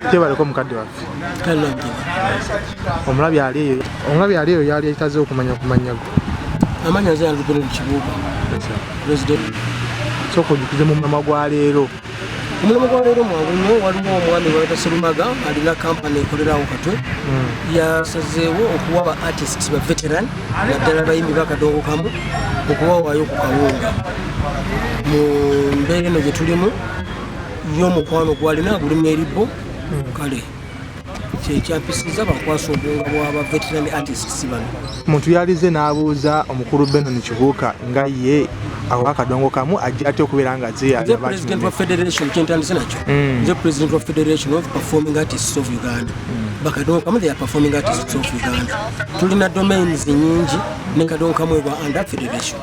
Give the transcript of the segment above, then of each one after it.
Kyebaleko mukadde waffe. Omulabi ali eyo, omulabi ali eyo yali etaze okumanya ku mannya go. Amanya nze Andrew Benon Kibuuka. President. Sooka ojukize mu mulamwa gwa leero. Omulamwa gwa leero mwangu nnyo, waliwo omwami gwayita Serumaga alina kampani ekolerawo Katwe. Yasazeewo okuwa ba artists ba veteran naddala abayimbi bakadongo kamu okubawaayo ku kawunga. Mu mbeera eno gye tulimu y'omukwano gwalina gulimu eribbo kale kyekyapisiza bakwasa obuwunga bwaba veteran artists bano. Omuntu yalize n'abuuza omukulu Benon Kibuuka nga ye awa akadongo kamu ajja atya okubeera nga nze president wa federation kyentandise nakyo. Nze president wa Federation of Performing Artists of Uganda. Bakadongo kamu, they are performing artists of Uganda. Tulina domains nyingi ne kadongo kamu eba under federation.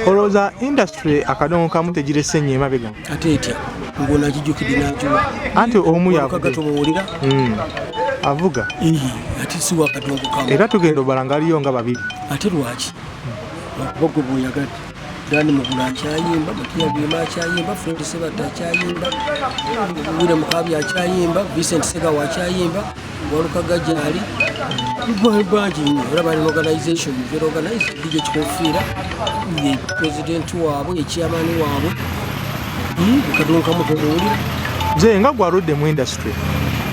Olowooza industry akadongo kamu tegirese nnyo emabega? Ate etya ng'ono agijjukidde n'agiwa? Anti omu yavudde tomuwulira. Avuga. Ate si wa kadongo kamu. Era tugenda obala nga aliyo nga babiri. Ate lwaki? Lwakuba gwe bw'oyagadde. Dani Mugula akyayimba, Matiya Bwima akyayimba, Fred Sebatta akyayimba, Wire Mukabi akyayimba, Vincent Segawa akyayimba, Walukaga gyali, bangi nnyo. Era balina organization very organized. DJ Kikofiira ye president waabwe, ye chairman waabwe. Kadongo kamu tomuwulira. Nze nga gwaludde mu industry,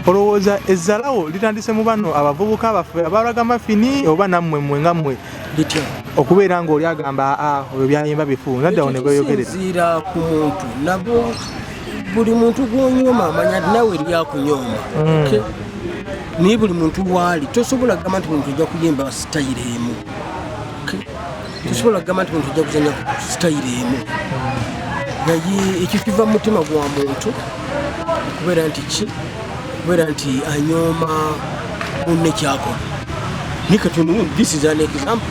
olowooza ezzalawo litandise mu bano abavubuka baffe abalaga mafini oba nammwe mmwe nga mmwe? Litya? Okubeera ng'oli agamba aa ebyo byayimba bifu naddawo ne beeyogerera. Kisinziira ku muntu nabo. Buli muntu gw'onyooma amanya nti nawe eryakunyooma. Okay? Naye buli muntu waali tosobola kugamba nti muntu ojja kuyimba sitayiro emu. Okay? Tosobola kugamba nti muntu ojja kuzanya sitayiro emu, naye ekyo kiva mu mutima gwa muntu okubeera nti ki okubeera nti anyooma munne kyakola. Naye kati ono, this is an example,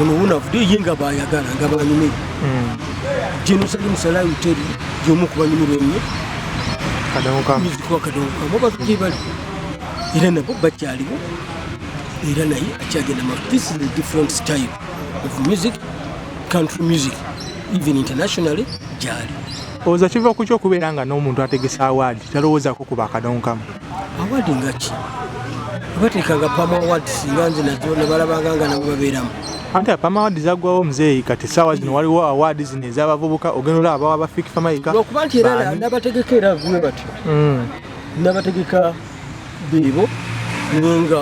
ono wuno avuddeyo ye nga bayagala nga banyumirwa. Gen Salim Saleh Teri y'omu ku banyumirwa ennyo kadongo kamu. Music wa kadongo kamu. Abantu gye bali era nabo bakyaliwo, era naye akyagenda ma. This is a different style of music, country music, even internationally gyali. Olowooza kiva ku ki okubeera nga n'omuntu ategesa award talowoozaako ku bakadongo kamu? Award nga ki? Bateekanga PAM Award, singa nze nazo ne balabanga nga nabo babeeramu. Anti PAM Award zaggwawo muzeeyi. Kati essaawa zino waliwo award zino ez'abavubuka, ogenda olaba bawa ba Fik Fameica. Lwakuba nti era Baani? n'abategeka era gwe batyo n'abategeka beebo, naye nga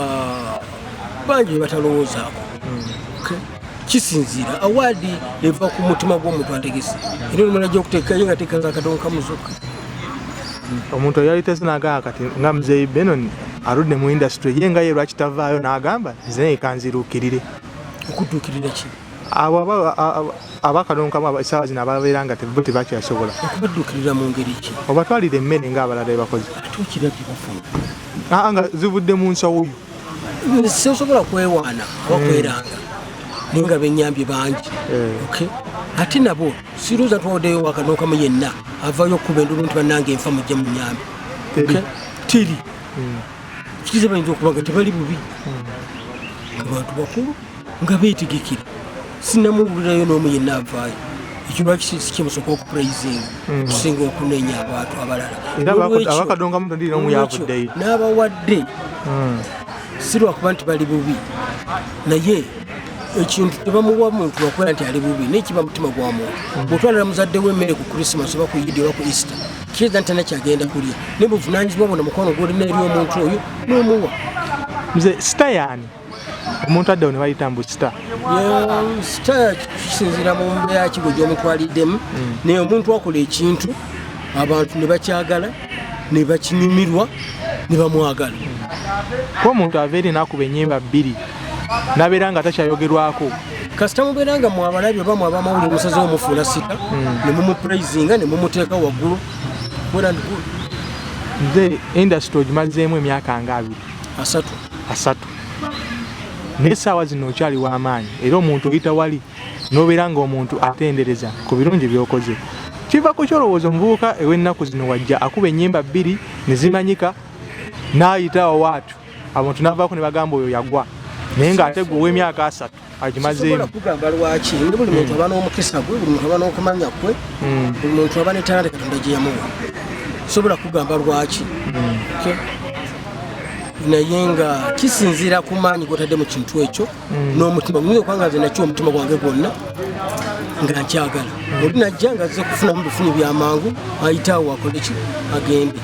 bangi be batalowoozaako. Okay? Kisinziira, award eva ku mutima gw'omuntu ategese, era olumala gyokuteekayo nga teekaza akadongo kamu zokka. Omuntu eyali tese n'agamba kati nga muzeeyi Benon aludde mu industry, ye nga ye lwaki tavaayo n'agamba nze naye kanziruukirire? Okudduukirira ki? Abo abakadongo kamu essaawa zino ababeera nga bo tebakyasobola. Okubadduukirira mu ngeri ki? Obatwalira emmere ng'abalala bebakoze. Ate okirabye bafuna. Aa, nga zivudde mu nsawo yo. Sosobola kwewaana oba kweranga, naye nga benyambye bangi. Okay? Ate nabo sirowooza twawaddeyo wakadongo kamu yenna avayo okukuba endulu nti bannange enfa, mujje mu nyambe. Teri. Okay? Teri kiriza bayinza okuba nga tebali bubi, abantu bakulu nga beetegekera. Sinamuwulirayo n'omu yenna avaayo. Ekyo lwaki sikimusooka okupraisinga okusinga okunenya abantu abalala? Era abakadongo kamu tondiri n'omu yavuddeyo. N'abawadde si lwakuba nti bali bubi, naye ekintu tebamuwa muntu lwakubeera nti ali bubi, naye kiba mutima gwa muntu. Bwotwalira muzadde w'emmere ku Christmas oba ku Idi oba ku Easter, kitegeeza nti tana kyagenda kulya, naye buvunanyizibwa bwona mukwano gwolina eri omuntu oyo n'omuwa. Nze star yaani omuntu addewo ne bayita mbu star? Star kisinziira mu mbeera ki gwe gyomutwaliddemu, naye omuntu akola ekintu abantu ne bakyagala ne bakinyumirwa ne bamwagala. Kuba omuntu ava eri n'akuba ennyimba bbiri n'abeera nga takyayogerwako. Kasita mubeera nga mwabalabi oba mwabamawulire musazewo mufuula star ne mumupraisinga ne mumuteeka waggulu, well and good. Nze industry ogimazeemu emyaka nga 20. 30. 30, naye essaawa zino okyali w'amaanyi, era omuntu oyita wali n'obeera ng'omuntu atendereza ku birungi by'okoze. Kiva ku kyolowooza omuvubuka ew'ennaku zino wajja akuba ennyimba bbiri ne zimanyika n'ayita awo waatu abantu n'avaako ne bagamba oyo yagwa, naye ng'ate gwe ow'emyaka 30 agimazeemu? Sisobola kugamba lwaki ndi. Buli muntu aba n'omukisa gwe, buli muntu aba n'okumanya kwe, buli muntu aba ne talanta Katonda gye yamuwa. Sobola kugamba lwaki. Okay? Naye nga kisinziira ku maanyi gotadde mu kintu ekyo n'omutima. Nyinza okuba nga nze nakyo omutima gwange gwonna nga nkyagala, oli najja nga azze kufunamu bifunyi byamangu, ayitaawo akole ki, agende.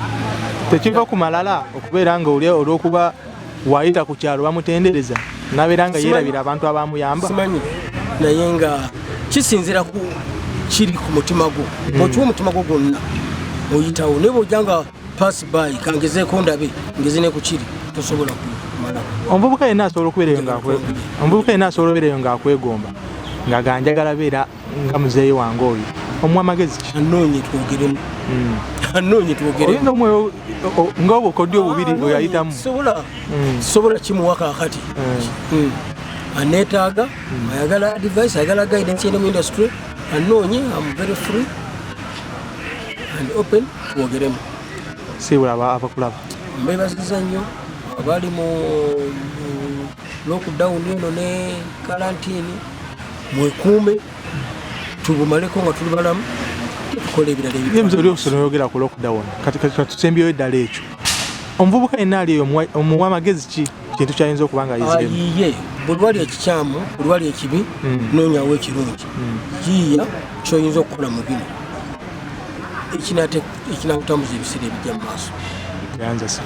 Tekiva ku malala okubeera nga oli olw'okuba wayita ku kyalo bamutendereza, nabeera nga yeerabira abantu abamuyamba? Simanyi, naye nga kisinziira ku kiri ku mutima gwo. Okiwa omutima gwo gwonna, oyitawo, naye bwojja nga pass by, kangezeeko ndabe ngeze ne ku kiri, tosobola kumalako. Omuvubuka yenna asobola okubeera eyo ng'akwegomba, nga ganjagala beera nga muzeeyi wange oyo, omuwa amagezi ki? Anoonye twogeremu, anoonye twogeremu. Oyinza omuwa nga obukodyo bubiri bwe yayitamu? Sobola, sobola kimuwa kaakati. Aneetaaga, ayagala advice, ayagala guidance eno mu industry, anoonye. Am very free and open, twogeremu. Siibula abakulaba. Mbebaziza nnyo abali mu lockdown eno ne karantini. Mwekuume, tubumaleko nga tuli balamu, tukola ebirala. Ye mzee, oli osoma oyogera ku lockdown. Kati tusembyeyo eddala ekyo. Omuvubuka yenna ali eyo, omuwa amagezi ki, kintu kyayinza okuba nga ayiziremu? Ayiye buli wali ekikyamu, buli wali ekibi, noonyawo ekirungi. Yiiya kyoyinza okukola mu bino ekinakutambuza ebiseera ebijja mu maaso. Yanza si.